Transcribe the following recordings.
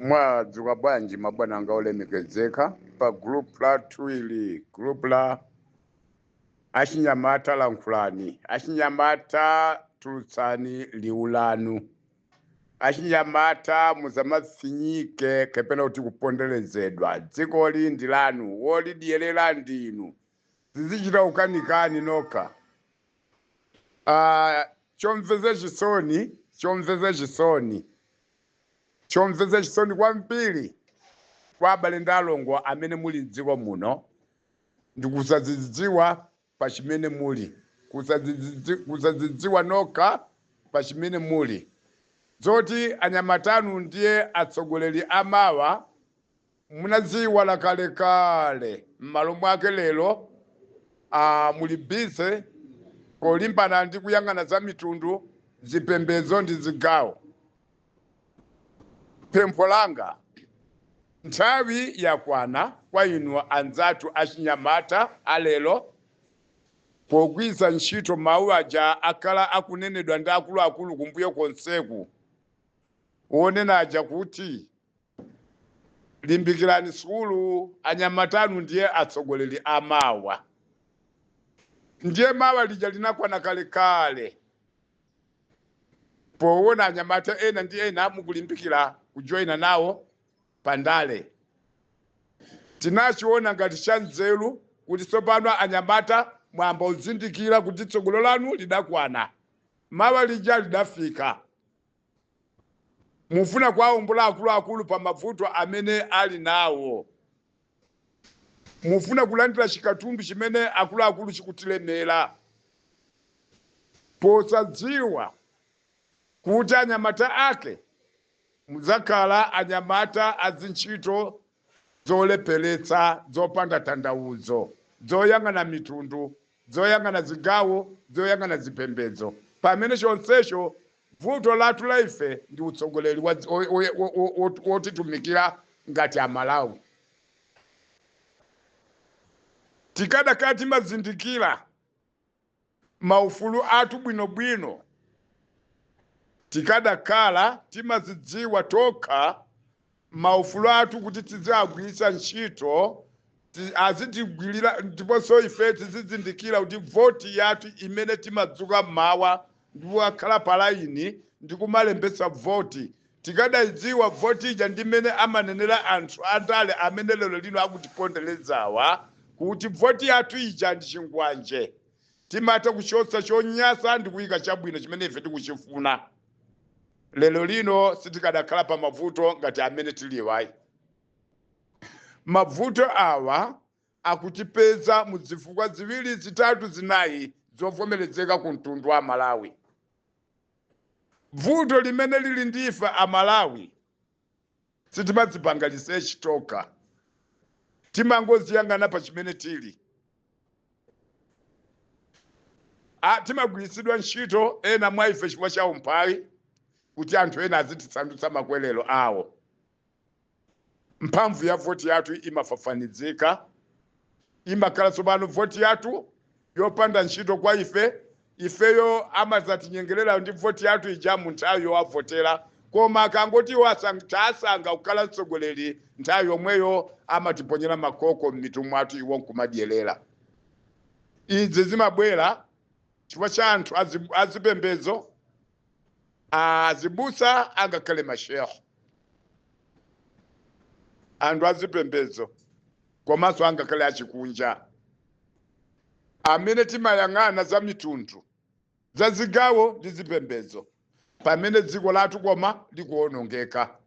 Mwadzuka bwanji mabwana anga olemekezeka pa group lathu ili, group la achinyamata lankhulani, achinyamata tulutsani liwu lanu, achinyamata musamafinyike kapena kuti kuponderezedwa. Dzikoli ndi lanu, wolidyerera ndinu, zizichita kukanikani nokha. Ah, chomvetsa chisoni, chomvetsa chisoni, chomvetsa chisoni kwambiri kwa abale ndi alongo amene muli mdziko muno ndi kusadzidziwa pa chimene muli, kusadzidziwa nokha pa chimene muli. Zoti anyamatanu ndiye atsogoleri amawa munaziiwala kalekale, m'malo mwake lero muli busy polimbana ndi kuyang'ana za mitundu, zipembedzo ndi zigawo. Pempho langa, nthawi yakwana kwa inu anzathu achinyamata alero pogwiritsa ntchito mawu aja akhala akunenedwa ndi akuluakulu kumbuyo konseku, wonena aja kuti limbikirani sukulu, anyamatanu ndiye atsogoleri amawa. Ndiye mawa lija linakwana kalekale powona anyamata ena ndi ena mukulimbikira kujoyina nawo pandale. Tinachiona ngati cha nzeru kuti tsopano anyamata mwayamba kuzindikira kuti tsogolo lanu lidakwana, mawa lija lidafika. Mufuna kuwaombola akuluakulu pa mavuto amene ali nawo, mufuna kulandira chikatundu chimene akuluakulu chikutilemera, posadziwa kuti anyamata ake mudzakhala anyamata azintchito zolepheretsa, zopanda tanthauzo, zoyang'ana mitundu, zoyang'ana zigawo, zoyang'ana zipembedzo, pamene chonsecho vuto lathu la ife ndi utsogoleri wotitumikira ngati Amalawi. Tikadakhala timazindikira maufulu athu bwinobwino, tikadakhala timazidziwa tokha maufulu athu kuti tiziagwiritsa ntchito, azitigwirira, ndiponso ife tizizindikira kuti voti yathu imene timadzuka mmawa ndi kukakhala pa laini ndi kumalembetsa voti, tikadaidziwa voti ija ndi mmene amanenera anthu andale amene lero lino akutiponderezawa kuti voti yathu ija ndi chingwanje, timatha kuchotsa chonyasa ndi kuyika chabwino chimene ife tikuchifuna, lero lino sitikadakhala pa mavuto ngati amene tiliwayi. Mavuto awa akutipeza mu zifukwa ziwiri, zitatu, zinayi zovomerezeka ku mtundu wa Malawi. Vuto limene lili ndi ife Amalawi, sitimadzipanga research tokha, timangoziyang'ana pa chimene tili. Timagwiritsidwa ntchito ena mwa ife chifukwa cha umphawi kuti anthu ena azitisandutsa makwerero awo. Mphamvu ya voti yathu imafafanizika, imakhala tsopano voti yathu yopanda ntchito kwa ife. Ifeyo amadzatinyengerera ndi voti yathu ija mu nthawi yowavotera, koma akangoti iwo tasankha kukhala mtsogoleri, nthawi yomweyo amatiponyera makoko m'mitu mwathu, iwo nkumadyerera. Izi zimabwera chifukwa cha anthu azipembedzo, azibusa, angakhale mashehe, anthu azipembedzo komanso angakhale achikunja amene timayang'ana za mitundu, za zigawo ndi zipembedzo, pamene dziko lathu koma likuwonongeka.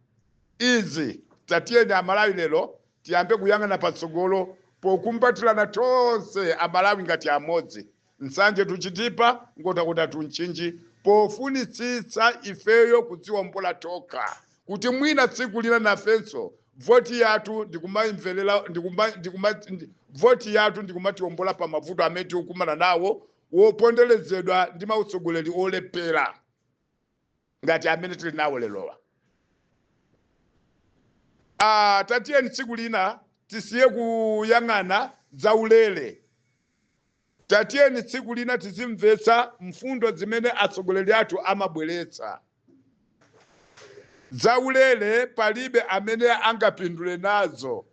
Izi tatiyeni Amalawi lero tiyambe kuyang'ana patsogolo pokumbatirana tonse Amalawi ngati amodzi, Nsanje to Chitipa, Nkhotakota to Mchinji, pofunitsitsa ifeyo kudziwombola tokha kuti mwina tsiku lina nafenso voti yathu ndikumaimverera voti yathu ndikumatiwombola pa mavuto amene tikukumana nawo woponderezedwa ndi mautsogoleri olephera ngati amene tili nawo lerowa. Tatiyeni tsiku lina tisiye kuyang'ana zaulere. Tatiyeni tsiku lina tizimvetsa mfundo zimene atsogoleri athu amabweretsa. Zaulere palibe amene angapindule nazo,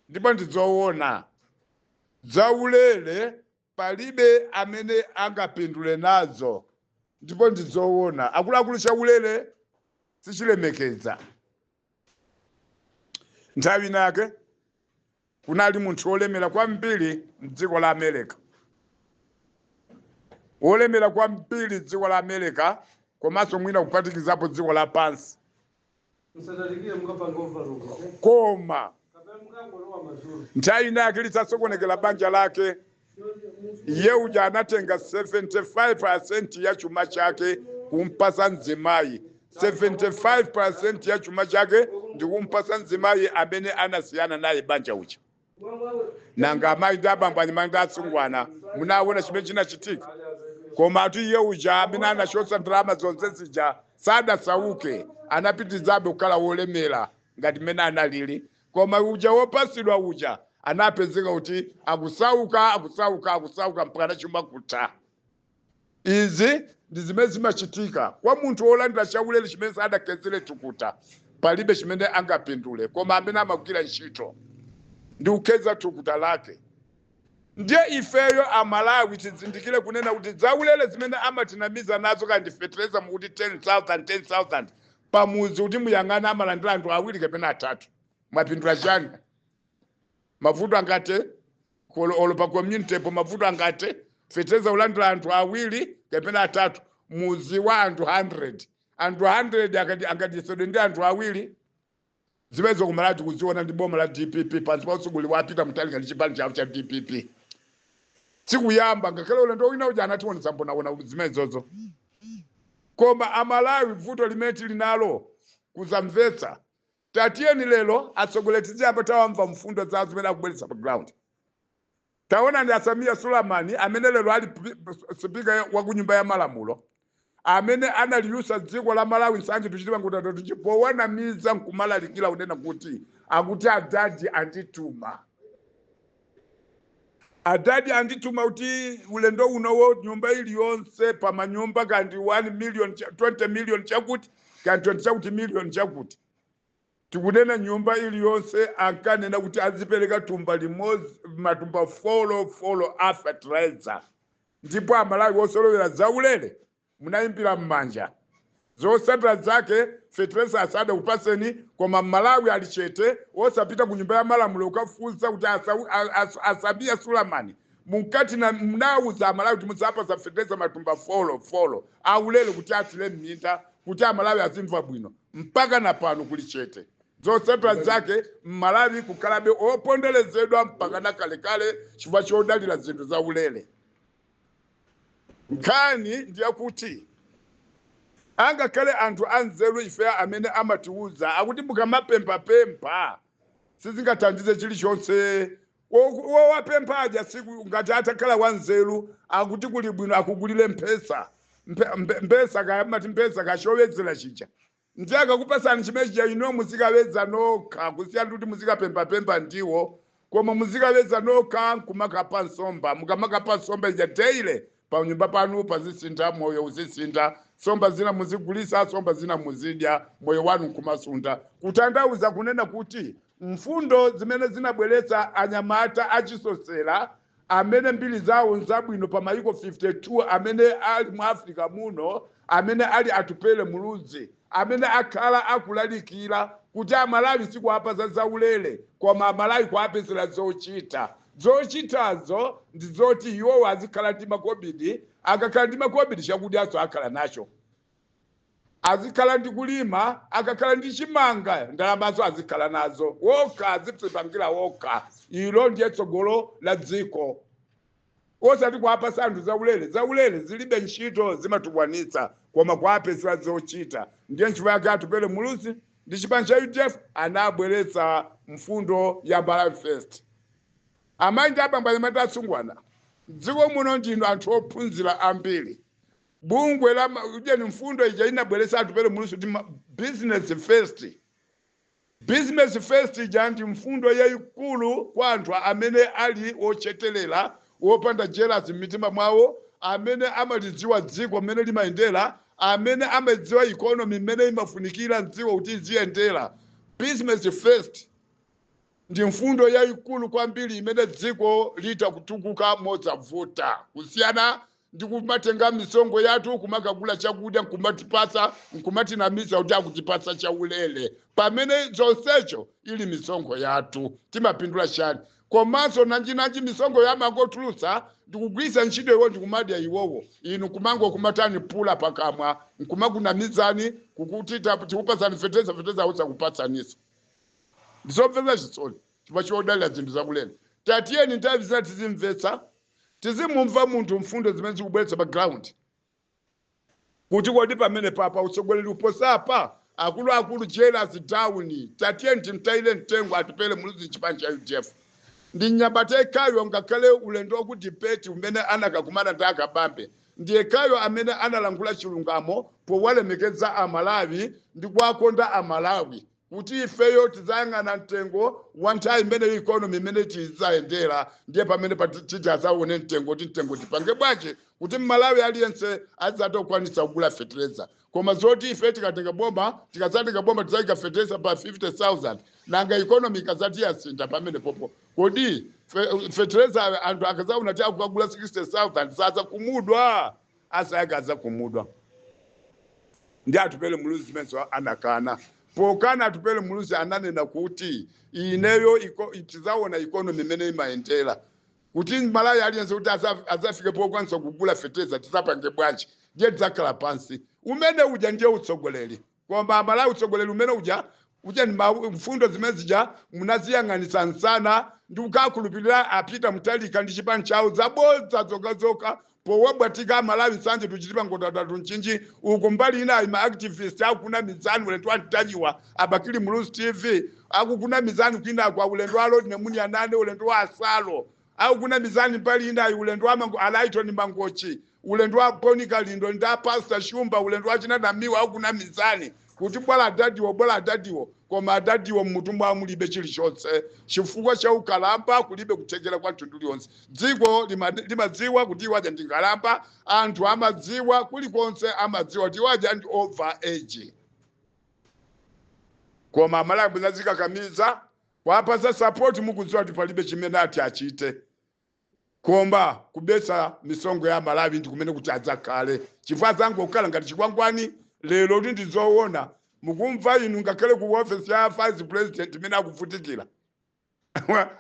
ndipo ndizoona. Zaulere palibe amene angapindule nazo, ndipo ndizoona. Akuluakulu, chaulere sichilemekeza. Nthawi inake kunali munthu wolemera kwambiri mdziko la America, wolemera kwambiri dziko la America komanso mwina kuphatikizapo dziko lapansi. Musatalikire, mukapanga overload. Koma Kapena mukangolowa madzulo. nthawi inake litasokonekera banja lake, iye uja anatenga 75% ya chuma chake kumpasa mzimayi. 75% ya chuma chake ndikumpasa mzimayi amene anasiyana naye banja uja. Nanga amayi ndi abambo, anyamata ndi atsungwana, munaona chimene chinachitika? Koma ati iye uja amene anachotsa ndalama zonse zija sadasauke, anapitizabe kukhala wolemera ngati mmene analili. Koma uja wopasidwa uja anapezeka kuti akusauka, akusauka, akusauka mpaka chuma kutha. Izi ndi zimene zimachitika kwa munthu wolandira chaulere chimene sadakhetsere thukuta, palibe chimene angapindule. Koma amene amagwira ntchito ndi kukhetsa thukuta lake. Ndiye ifeyo Amalawi tizindikire kunena kuti zaulere zimene amatinamiza nazo, kandi fetereza mukuti 10,000, 10,000 pamuzi, kuti muyang'ana amalandira anthu awiri kapena atatu, mwapindula chani? Mavuto angate olo pa community po, mavuto angate fetereza ulandira anthu awiri kapena atatu, muzi wa anthu 100, anthu 100 akadyesedwe ndi anthu awiri. Zimenezo kumalawi tikuziona ndi boma la DPP pansi pa utsogoleri wa Peter Mutharika ndi chipani chawo cha DPP. Sikuyamba, ngakhale ulendo wina uja anationetsa mbonaona zimenezozo. Koma Amalawi, vuto limene tili nalo kuzamvetsa. Tatiyeni lero atsogoleri tiziyamba tawamva mfundo zawo zimene akubweretsa pa ground. Taona ndi a Sameer Suleman amene lero ali speaker wa ku Nyumba ya Malamulo, amene analiyusa dziko la Malawi nsanje tuchitima ngutatu chipowanamiza nkumalalikira kunena kuti akuti adadi andituma, adadi andituma kuti ulendo unowo nyumba iliyonse pamanyumba kandi 1 million 20 million chakuti kandi 20 chakuti million chakuti, tikunena nyumba iliyonse, ankanena kuti azipereka thumba limodzi, matumba four four a fertilizer. Ndipo Amalawi osolowera zaulere munayimbira m'manja. Zotsatira zake, fertilizer asada kupaseni, koma Mmalawi ali chete, osapita ku Nyumba ya Malamulo ukafunsa kuti a Sameer Suleman, munkati na mnauza Amalawi kuti mudzapasa fertilizer matumba four four aulere kuti athire m'minda kuti Amalawi azimva bwino, mpaka na pano kuli chete. Zotsatira zake, Mmalawi kukhalabe oponderezedwa mpaka na kalekale chifukwa chodalira zinthu zaulere. Nkhani ndiyakuti angakhale anthu anzeru ife amene amatiuza akuti mukamapemphapempha sizingathandize chilichonse. Wowapempha aja siku ngati atakhala wanzeru akuti kuli bwino akugulire mphesa, mphesa kaya mati mphesa kachowedzera chija, ndiye akakupasani chimene chija, ino muzikawedza nokha, kusiyana kuti muzikapemphapempha ndiwo. Koma muzikawedza nokha nkumakapa nsomba. Mukamakapa nsomba ija daily panyumba panu pazisintha, moyo uzisintha. Nsomba zina muzigulisa, nsomba zina muzidya, moyo wanu nkumasunda. Kutanthauza kunena kuti mfundo zimene zinabweretsa anyamata achisosera amene mbiri zawo nzabwino pa mayiko 52 amene ali mu Africa muno, amene ali Atupele Muluzi, amene akhala akulalikira kuti Amalawi sikuwapasa zaulere koma Amalawi kuwapezera zochita. Zochitazo ndi zoti iwowo azikhala ndi makobidi. Akakhala ndi makobidi, chakudyaso akhala nacho. Azikhala ndi kulima, akakhala ndi chimanga, ndalamazo azikhala nazo wokha, azidzipangira wokha. Ilo ndiye tsogolo la dziko, osati kuwapasa anthu zaulere. Zaulere zilibe ntchito, zimatukwanitsa, koma kuwapezera zochita. Ndiye nchifukwa yake Atupele Muluzi ndi chipani cha UDF anabweretsa mfundo ya Malawi First. Amayi ndi abambo, anyamata, atsungwana, dziko muno ndinu anthu ophunzira ambiri. Bungwe la ujeni, mfundo ija inabweretsa Atupele Muluzi kuti business first. Business first ija ndi mfundo yayikulu kwa anthu amene ali ochetelera, wopanda jealous m'mitima mwawo, amene amalidziwa dziko mmene limayendera. Amene amadziwa economy imene imafunikira mdziko kuti iziyendera, business first ndi mfundo yayikulu kwambiri imene dziko lita kutukuka mosavuta, kusiyana ndi kumatenga misonkho yathu kumakagula chakudya, nkumatipasa, nkumatinamiza kuti akutipasa chaulere, pamene zonsecho ili misonkho yathu. Timapindula chani? Komanso nanjinanji misonkho yamangotulutsa ndikugwiritsa ntchito iwo, ndikumadya iwowo, inu kumango kumatani pula pakamwa, nkumakunamizani kukuti tikupasani fetereza, fetereza ausakupatsaniso. Ndizomvetsa chisoni chifukwa chodalira zinthu zakulera. Tatiyeni nthawi zina tizimvetsa, tizimumva munthu, mfundo zimene zikubweretsa pa ground, kuti kodi pamene papa utsogoleri uposapa akuluakulu, jealous down. Tatiyeni timtayire mtengo Atupele Muluzi, chipani cha UDF. Ndi nyabata yekhayo, ngakhale ulendo waku debate umene anakakumana ndi Akabambe, ndiye kayo amene analangula chilungamo powalemekeza Amalawi ndi kuwakonda Amalawi, kuti ifeyo tidzayang'ana mtengo wa nthawi imene economy imene tidzayendera, ndiye pamene titi azaone mtengo, kuti mtengo tipange bwanji kuti Mmalawi aliyense adzatokwanisa kugula fetereza. Koma zoti ife tikatenga boma, tikadzatenga boma tidzayika fetereza pa 50,000, nanga economy ikadzati yasintha pamene popo, kodi fetereza anthu akazaona ti akukagula 60,000, sadza kumudwa? Asayake adzakumudwa. Ndi Atupele Muluzi zimenso anakana. Pokana Atupele Muluzi ananena kuti ineyo tizaona economy imene imayendera, kuti Malawi aliyense kuti adzafike pokwanisa kugula fetereza, tizapange bwanji, ndiye tidzakhala pansi. Umene uja ndiye utsogoleri. Koma Amalawi, utsogoleri umene uja uja ndi mfundo zimene zija munaziyang'anisa msana ndi kukakhulupirira a Peter Mutharika ndi chipani chawo, zabodza zokhazokha, powabwatika Amalawi. Nsanje, to Chitipa, Nkhotakota, Mchinji uku, mbali inayi ma activist akunamizani, ulendo wa Ntanyiwa, a Bakili Muluzi TV akukunamizani kwinako, ulendo wa Lodne Munianane, ulendo wa Asalo akukunamizani, mbali inayi ulendo wa Alaiton Mangochi, ulendo wa Boni Kalindo ndi Pastor Shumba, ulendo wa Chinadamiwa akukunamizani kuti bwala adadiwo, bwala adadiwo. Koma adadiwo mmutu mwawo mulibe chilichonse chifukwa cha ukalamba, kulibe kuthekera kwa mtundu uliwonse. Dziko limadziwa kuti iwaja ndi nkalamba, anthu amadziwa kulikonse, amadziwa kuti iwaja ndi over age. Koma Amalawi munazikakamiza kwapasa support, mukudziwa kuti palibe chimene ati achite koma kubetsa misonkho ya Malawi ndi kumene kuti adzakhale, chifukwa adzangokhala ngati chikwangwani. Lero kuti ndizoona, mukumva inu, ngakhale ku office ya vice president imene akuvutikira,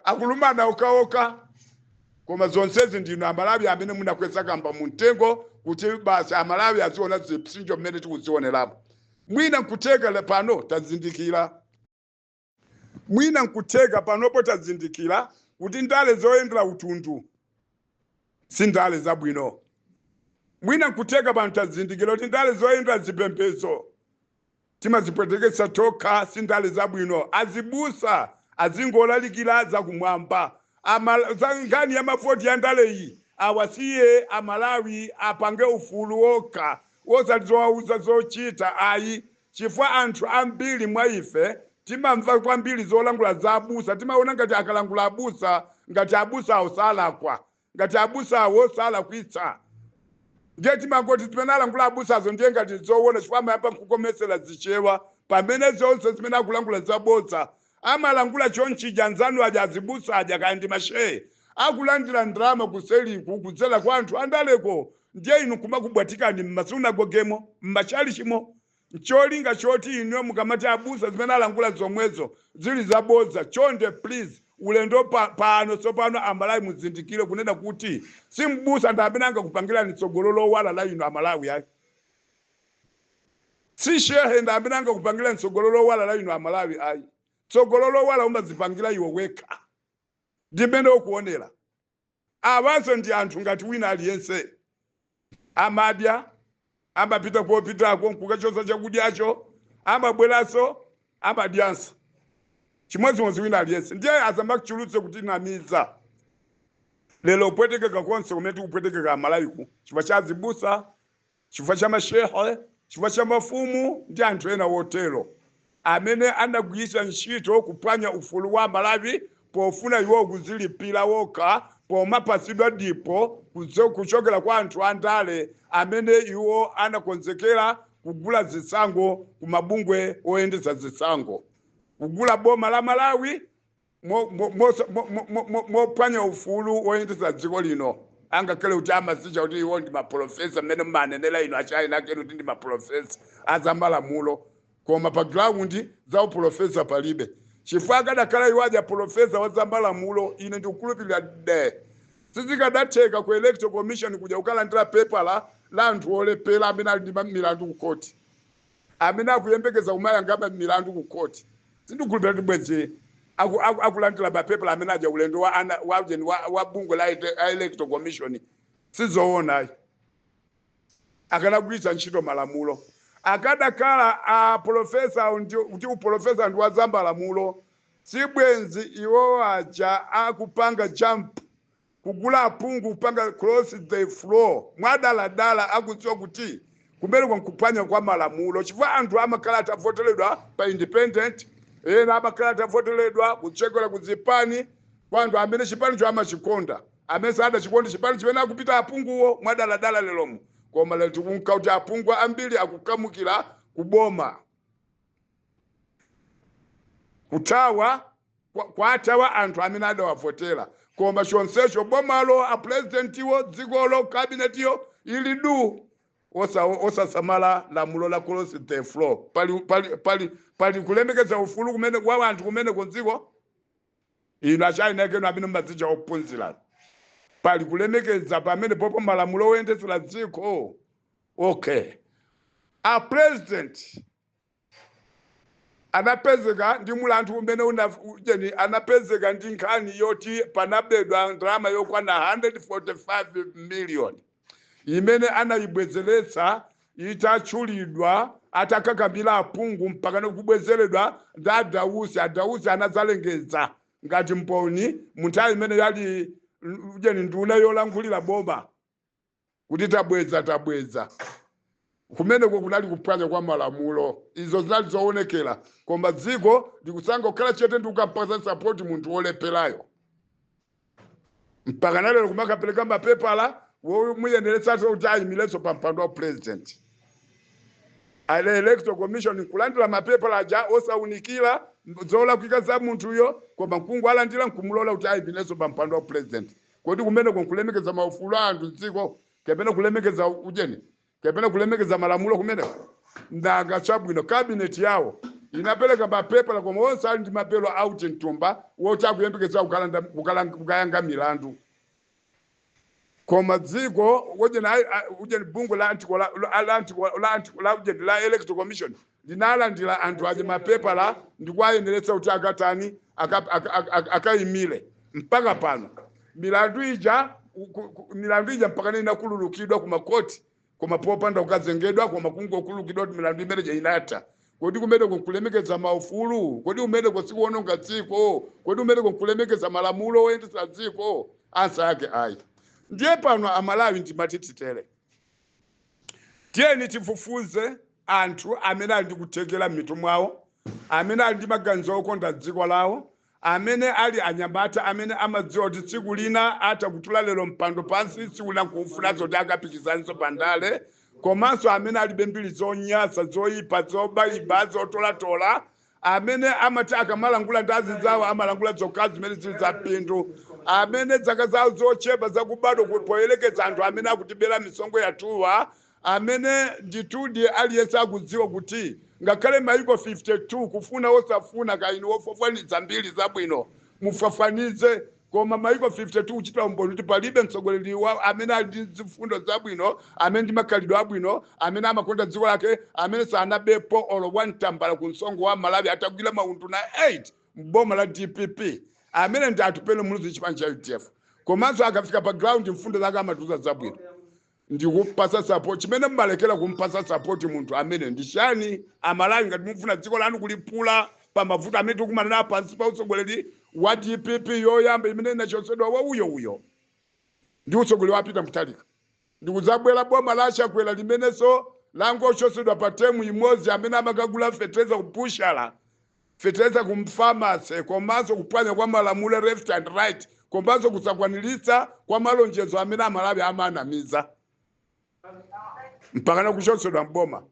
akulumana okaoka. Koma zonsezi ndinu Amalawi amene munakweza kamba mumtengo, kuti basi Amalawi aziona zipsinjo mmene tikuzionerapo. Mwina nkutheka pano tazindikira, mwina nkutheka panopo tazindikira kuti ndale zoyendera utundu si ndale zabwino. Mwina nkutheka pano tazindikira kuti ndale zoyendera zipembedzo timazipweteketsa tokha, si ndale zabwino. Azibusa azingolalikira zakumwamba. Za nkhani ya mavoti ya ndale iyi awasiye Amalawi apange ufulu wokha, wosati zowauza zochita ayi, chifukwa anthu ambiri mwa ife timamva kwambiri zolangula za abusa. Timaona ngati akalangula abusa, ngati abusa awo salakwa, ngati abusa awo salakwitsa. Ndiye timangoti zimene alangula abusazo ndiye ngati zoona, chifukwa amayamba nkukomesera zichewa, pamene zonse zimene akulangula zabodza. Amalangula chonchija anzanu aja, azibusa aja, kaya ndi mashehe, akulandira ndalama kuseliku kudzera kwa anthu andaleko. Ndiye inu kumakubwatikani mmasunagogemo, mmachalichimo, ncholinga choti inuyo mukamati abusa zimene alangula zomwezo zili zabodza. Chonde, please, ulendo pano tsopano Amalawi muzindikire kunena kuti si mbusa ndi amene angakupangirani tsogolo lowala la inu Amalawi ayi, si shehe ndi amene angakupangirani tsogolo lowala la inu Amalawi ayi. Tsogolo lowala umadzipangira iwe wekha ndi mmene ukuonera. Awanso ndi anthu ngati wina aliyense, amadya, amapita kopitako nkukachosa chakudyacho, amabweranso, amadyanso chimodzimodzi wina aliyense. Ndiye asamachulutse kutinamiza. Lero kupwetekeka konse kumene tikupwetekeka Amalawiku chifukwa cha azibusa, chifukwa cha mashehe, chifukwa cha mafumu ndi anthu ena wotero amene anagwiritsa ntchito kuphwanya ufulu wa Malawi pofuna iwo kuzilipira wokha. Pomapasidwa dipo kuchokera kwa anthu andale amene iwo anakonzekera kugula zisankho ku mabungwe oyendetsa zisankho, kugula boma la Malawi mophwanya ufulu woyendetsa dziko lino. Angakhale kuti amazicha kuti iwo ndi maprofesa, mmene mmanenera ino achina akenu kuti ndi maprofesa azamalamulo, koma pa ground za uprofesa palibe, chifukwa akadakhala iwo aja profesa wa zamalamulo, ine ndikukhulupirira de sizikadatheka ku Electoral Commission kuja kukalandira pepala la anthu olephera amene ali ndi milandu ku koti, amene akuyembekeza kumayangama milandu ku koti. Sindikukhulupirira kuti bwenzi akulandira mapepala amene aja ulendo wa, ana, wa, wa, wa bungwe la Electoral Commission. Sizoona. Akanagwiritsa ntchito malamulo. Akadakhala a profesa kuti uprofesa ndi wa zamalamulo, sibwenzi iwo aja akupanga jump kugula aphungu, kupanga cross the floor mwadaladala, akudziwa kuti kumene nkuphwanya kwa malamulo, chifukwa anthu amakhala atavoteredwa pa independent, ena amakhala atavoteredwa kuchokera ku zipani, kwa anthu amene chipanicho amachikonda, amene sadachikonda chipani chimene akupita aphunguwo mwadaladala leromo. Koma lero tikunka kuti aphungu ambiri akukamukira kuboma, kuthawa kwathawa anthu amene adawavotera. Koma chonsecho bomalo, apresidentiwo, dzikolo, kabinetiyo ili du osasamala lamulo la cross the floor. Pali kulemekeza ufulu kumene kwa anthu kumene kundziko ino? Achina akenu amene mmadzicha ophunzira, pali kulemekeza pamene popo malamulo oyendetsera dziko? Okay, a president anapezeka ndi mulandu umene ujeni, anapezeka ndi nkhani yoti panabedwa ndalama yokwana 145 million imene anayibwezeretsa itatchulidwa, atakakambira aphungu mpaka kubwezeredwa ndi Adausi. Adausi anadzalengeza ngati mboni mu nthawi imene yali ujeni nduna yolankhulira boma kuti tabweza, tabweza. Kumeneko kunali kuphwanya kwa malamulo, izo zinali zoonekera, koma dziko likusangokhala chete ndi kukampasa support munthu wolepherayo mpaka nalero kumakapereka mapepala womuyeneretsa kuti ayimirenso pa mpando wa president. Ale Electoral Commission kulandira mapepala aja osaunikira zolakwika za munthuyo, koma mkungu alandira nkumulola kuti ayimirenso pa mpando wa president. Kodi kumeneko nkulemekeza maufulu a anthu mdziko, kapena kulemekeza ujeni, kapena kulemekeza malamulo kumeneko? Ndanga chabwino, cabinet yawo inapereka mapepala, koma onse ali ndi ma bail out mtumba woti akuyembekeza kukayanga milandu. Koma dziko ujeni ujeni bungwe la anti la la anti la anti la ujeni la Electoral Commission linalandira anthu aje mapepala ndikuwayeneretsa kuti akatani, akayimire. Mpaka pano milandu ija milandu ija mpaka inakhululukidwa ku makoti, koma popanda kukazengedwa, koma kungokhululukidwa kuti milandu imeneja inatha. Kodi kumeneko nkulemekeza maufulu? Kodi kumeneko sikuononga dziko? Kodi kumeneko nkulemekeza malamulo oyendetsa dziko? Answer yake ayi. Ndiye pano Amalawi ndimati titere: tiyeni tifufuze anthu amene ali ndi kuthekera m'mitu mwawo, amene ali ndi maganizo okonda dziko lawo, amene ali anyamata amene amadziwa kuti tsiku lina atakutula lero mpando pansi, tsiku lina nkufunazo kuti akapikizanso pandale, komanso amene alibe mbiri zonyasa, zoyipa, zobayiba, zotolatola, amene amati akamalangula ndi azinzawo amalangula zokha zimene zili za phindu, amene zaka zawo zochepa zakubadwa poyerekeza anthu amene akutibera misonkho yathuwa, amene ndithudi aliyense akudziwa kuti ngakhale maiko 52, kufuna osafuna, kaini wofafaniza mbiri zabwino mufafanize, koma maiko 52 kuchitira umboni kuti palibe mtsogoleri wa amene ali ndi zifundo zabwino, amene ndi makhalidwe abwino, amene amakonda dziko lake, amene sanabepo olo wamtambala ku msonkho wa Malawi atagwira maunduna 8 mboma la DPP, amene ndi Atupele Muluzi, chipani cha UDF, komanso akafika pa ground mfundo zake amatiuza zabwino, ndikupasa support. Chimene mmalekera kumpasa support munthu amene ndi chani, Amalawi, ngati mufuna dziko lanu kulipula pa mavuto amene tikumana nawo pansi pa utsogoleri wa DPP yoyamba imene inachotsedwa wa uyo uyo ndi utsogoleri wa Peter Mutharika, ndikudzabwera boma la Chakwera limenenso langochotsedwa pa term imodzi, amene amakagula fetereza kupushala. Fetereza kumfamasi, komanso kuphwanya kwa malamulo left and right, komanso kusakwaniritsa kwa malonjezo amene Amalawi amanamiza, mpakana kuchotsedwa mboma.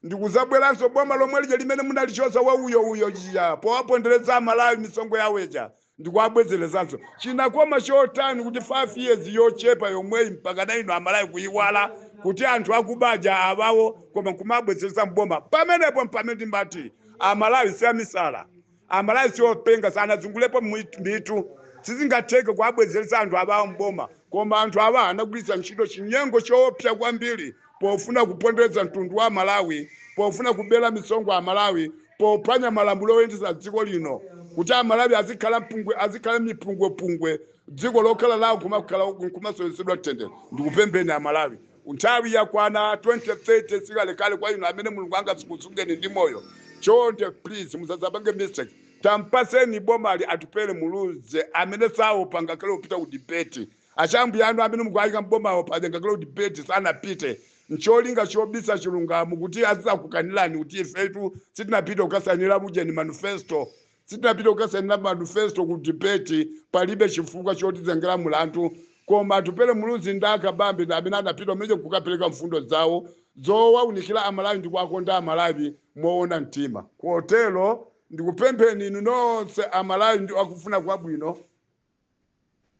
Ndikuzabweranso boma lomwe lija limene munalichotsa wa uyo uyo lija powapondereza Amalawi misonkho yaweja, ndikuwabwezerezanso. Chinakoma chotani kuti 5 years yochepa yomweyi mpakana ino Amalawi kuyiwala kuti anthu akubaja awawo, koma nkumabwezereza mboma? Pamenepo mpamene ndimati Amalawi si amisala, Amalawi siopenga, sanazungulepo mitu. Sizingatheke kuabwezeresa anthu awawo mboma. Koma anthu awa anagwiritsa ntchito chinyengo choopsa kwambiri pofuna kupondereza mtundu wa Malawi, pofuna kubera misonkho a Malawi, pophwanya malamulo oyendetsa dziko lino kuti Amalawi azikhala mpungwe, azikhala mipungwepungwe, dziko lokhala lawo kumakhala kumasowesedwa mtendere. Ndikupempheni Amalawi, nthawi yakwana 2030 sikalekale. Kwa inu amene Mulungu angakusungeni ndi moyo, chonde please musazapange mistake. Tampaseni bomali Atupele Muluzi amene saopa ngakhale kupita ku debate. Achambuye anu amene mukuayika mbomawo paja ngakhale ku debate sanapite, ncholinga chobisa chilungamo kuti azizakukanirani kuti ifetu sitinapite kukasainira ujeni manifesto, sitinapite kukasainira manifesto ku debate, palibe chifukwa chotizengera mulandu. Koma Atupele Muluzi ndi Akabambe ndi amene anapita umene kukapereka mfundo zawo zowaunikira Amalawi ndi kuwakonda Amalawi moona mtima. Kotero ndikupempheni inu nonse Amalawi ndi akufuna kwabwino,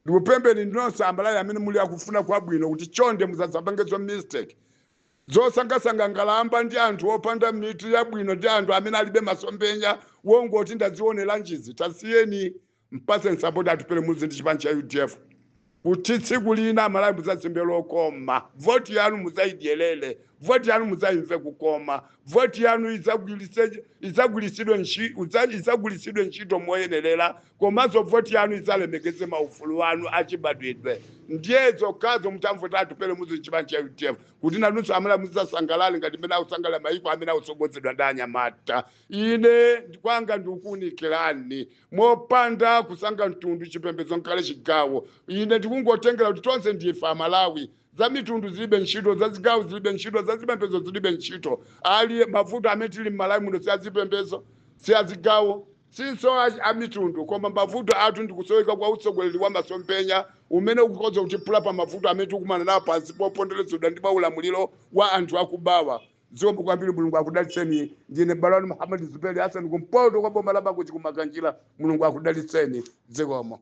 ndikupempheni nonse Amalawi amene muli akufuna kwabwino kuti chonde musazapangezo mistake zosangasanga ngalamba ndi anthu opanda mitu yabwino ndi anthu amene alibe masomphenya wongoti ndadzionera njizi. Tasiyeni, mpase support Atupele Muluzi ndi chipani cha UDF kuti tsiku lina Amalawi mudzasimbe lokoma. Voti yanu mudzayidyerere, voti yanu mudzayimve kukoma, voti yanu idzagwiritsidwe ntchito moyenerera, komanso voti yanu idzalemekeze maufulu anu achibadwidwe. Ndiye zokhazo mutamvota Atupele Muluzi chipani cha UDF kuti nanunso Amalawi mudzasangalale ngati mmene akusangalala mayiko amene akutsogozedwa ndi anyamata. Ine kwanga ndikukuunikirani mopanda kusankha mtundu, chipembedzo, nkale chigawo. Ine ndikungotengera kuti tonse ndife Amalawi. Za mitundu zilibe ntchito, za zigawo zilibe ntchito, za zipembedzo zilibe ntchito. Ali mavuto amene tili m'Malawi muno si azipembedzo, si azigawo, sinso a mitundu, koma mavuto athu ndikusoweka kwa utsogoleri wa masomphenya umene ukukhoza kutipula pa mavuto amene tikukumana nawo pansi poponderezedwa ndi maulamuliro wa anthu akubawa. Zikomo kwambiri, Mulungu akudalitseni. Ndine m'bale wanu Muhammad Zuberi Hassan, kumpoto kwa boma la Mangochi, kumakanjira. Mulungu akudalitseni, zikomo.